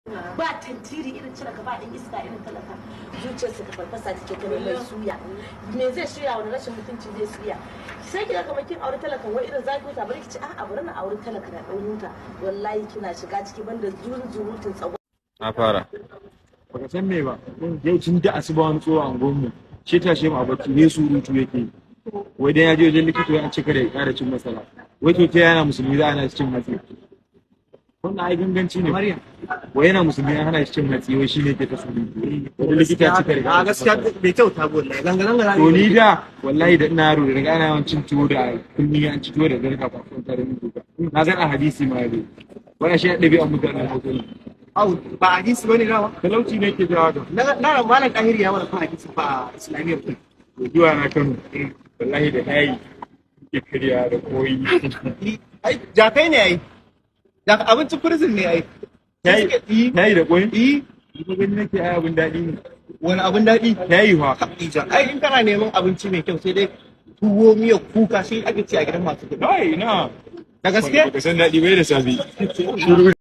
Ba tantiri irin talaka, ba ɗan iska irin talaka. Zuciyarsa ta farfasa take ta mai suya. Me zai shirya? Wani rashin mutunci zai suya? Sai kiga kamar kin aure talakan, wai irin zaki huta, bari ki ci, a'a, bari na aure talaka na ɗan huta. Wallahi kina shiga ciki, banda zurutun tsago. Na fara. Baka san me ba, yau tun da asuba wani tsoho a unguwarmu shi tashe mu a bacci ne, surutu yake, wai dan ya je wajen likita, wai an ce kada ya ƙara cin masara. Wai to ta yana musulmi za a hana shi cin hatsi? Wannan ai ganganci ne. Wai yana musulmi an hana shi cin hatsi, wai shine ke ta surutu, wani likita ya ce kada ya A ƙara cin gaskiya masara. Bai kyauta ba wallahi, zanga zanga za To ni da wallahi da ina yaro da daga ana yawan cin tuwo da kullum, an ci tuwo da dare kafin a kwanta da miji, na san a hadisi ma dai wannan shi ya ɗabi'an mutanen Hausa ne. Au, ba hadisi bane dama. Talauci ne ke jawo haka. Na malam Tahiri ya mana kan hadisi ba islamiyyar ku. Zuwa na Kano, wallahi da yayi ke karya da koyi. Ai jakai ne, ai da abincin prison ne ai. Yayi yayi da koyi. Eh. Ni fa gani nake ai abin daɗi ne. Wani abin daɗi? Yayi fa. Khadija, ai in kana neman abinci mai kyau sai dai tuwo miya kuka, shi ake ci a gidan masu kuɗi. Ai na. Da gaske. Baka san daɗi bai da safi. Shiru.